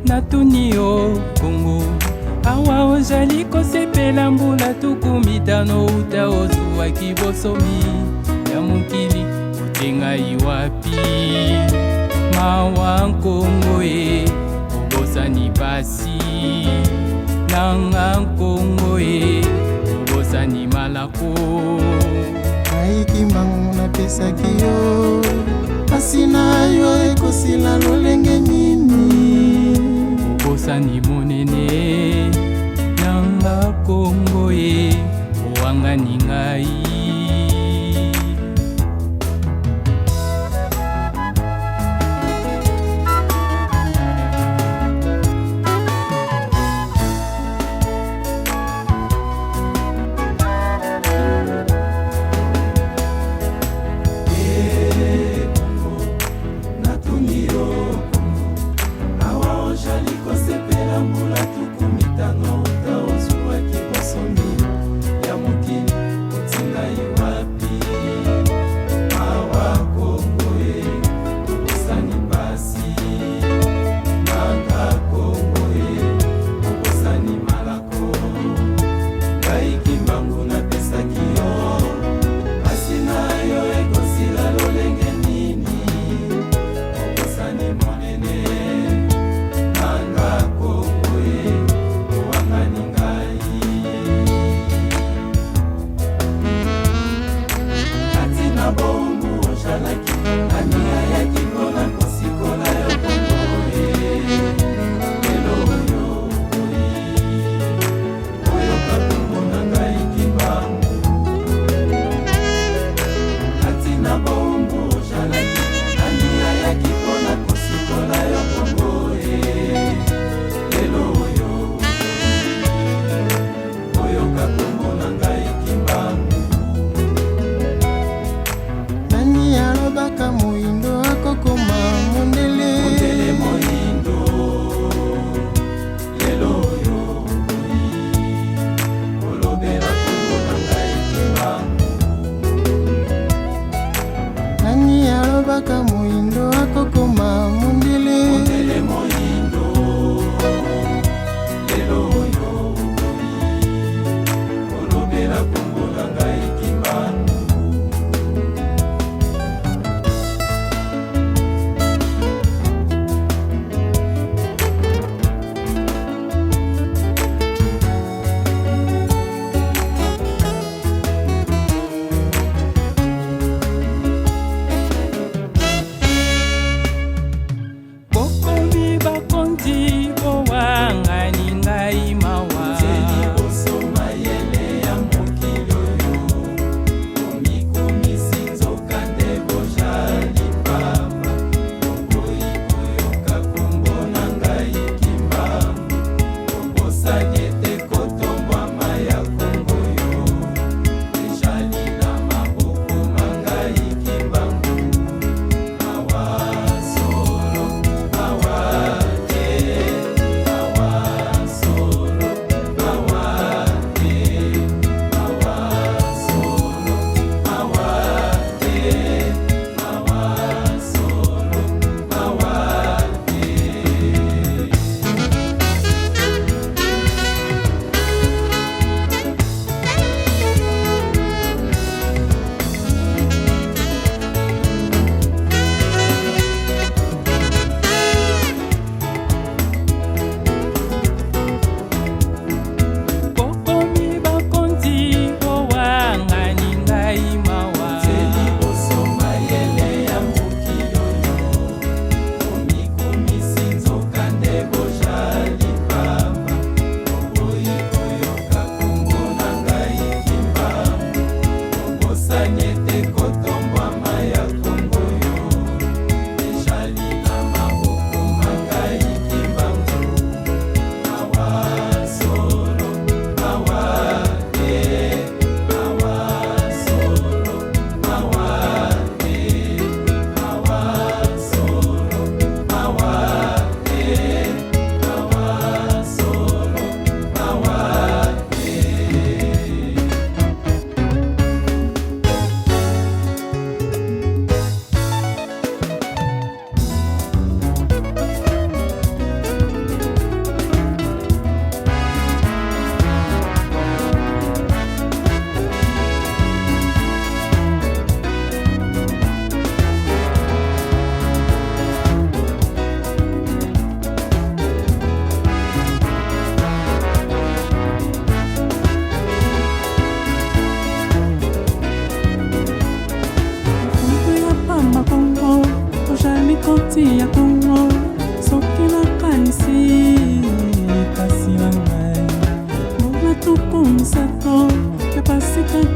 Natuni yo Kongo, awa ozali kosepela mbula 50 uta ozuwaki bosomi ya mokili, otie ngai wapi? Mawa Nkongo e, obosani pasi nanga Nkongo e, obosani malako. Ngai Kimbangu napesaki yo, pasi na yo ekosila lolenge nini? Obosani monene nanga Kongo e, owangani ngai. Natuni yo Kongo, awa ozali kosepela mbula 50 uta ozwaki bosomi ya mokili, otingai wapi? Mawa Kongo e, obosani pasi nanga Kongo e, obosani malako. Ngai Kimbangu napesaki yo, pasi na yo ekosila lolenge nini? Obosani monene nanga Kongo e, owangani ngai. Kati na bowumbu ozalaki, nani ayaki mpona kosikola yo Kongo e? Lelo oyo oyi oyoka kombo na ngai Kimbangu. Kati na bowumbu ozalaki, nani ayaki mpona kosikola yo Kongo e? Lelo oyo oyoka kombo na ngai Kimbangu. Nani alobaka moyindo akokoma mondele? Mondele moyindo, lelo oyo oyi olobela kombo na ngai Kimbangu. Nani alobaka moyindo akokoma mondele? Mondele moyindo, lelo oyo oyi olobela kombo na ngai Kimbangu. Bokomi.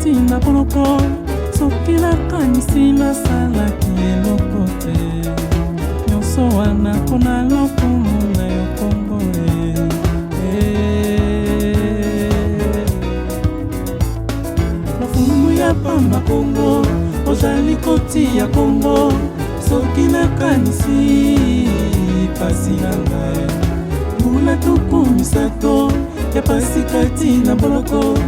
kati na boloko, soki nakanisi nasalaki eloko te. Nyonso wana mpona lokumu na yo Kongo e. Lofundu ya pamba Kongo, ozali kotia Kongo, soki nakanisi pasi na ngai. Mbula 30 ya pasi kati na boloko,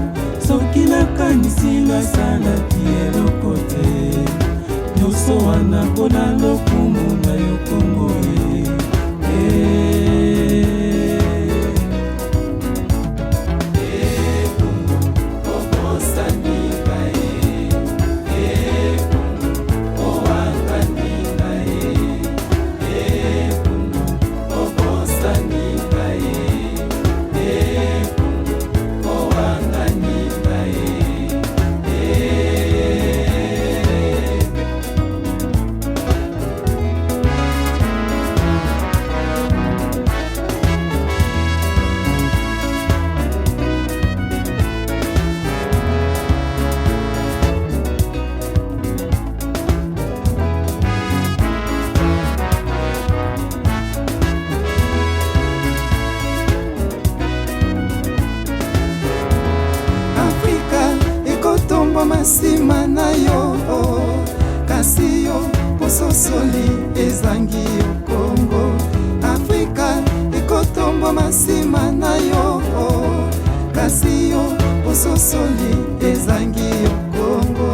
soki nakanisi nasalaki eloko te. Nyonso wana mpona lokumu na yo Kongo e. Afrika ekotombwama nsima na yo, kasi yo bososoli ezangi yo Kongo. Afrika ekotombwama nsima na yo, kasi yo bososoli ezangi yo Kongo.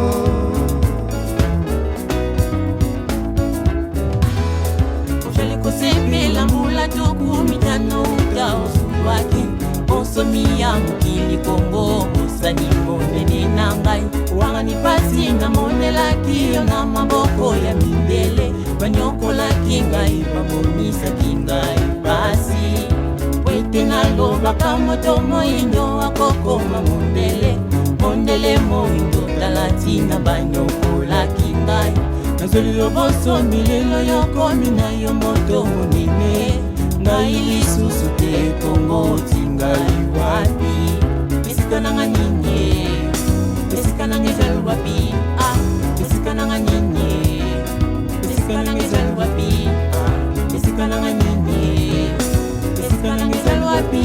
Ozali kosepela mbula 50 uta ozwaki bonsomi ya mokili Kongo, bosani monene na ngai wangani pasi namonelaki yo na maboko ya mindele, banyokolaki ngai, bamonisaki ngai pasi po ete nalobaka moto moindo akokoma mondele, mondele moindo, tala ntina banyokolaki ngai. Nazweli yo bosomi lelo, yokomi na yo moto monene, ngai lisusu te Kongo, tingai wapi esika nanga nini, esika nanga ezali wapi, ah, esika nanga nini, esika nanga ezali wapi, ah, esika nanga nini, esika nanga ezali wapi,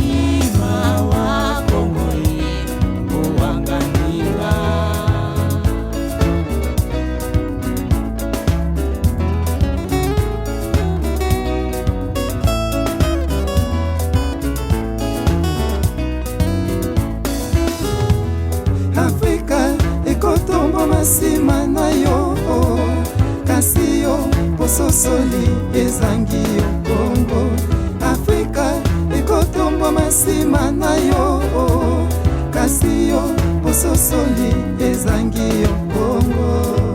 mawa Kongo ye owanganinga. Afrika ekotombwama nsima na yo, kasi yo bososoli ezangi yo Kongo. Afrika ekotombwama nsima na yo, kasi yo bososoli ezangi yo Kongo.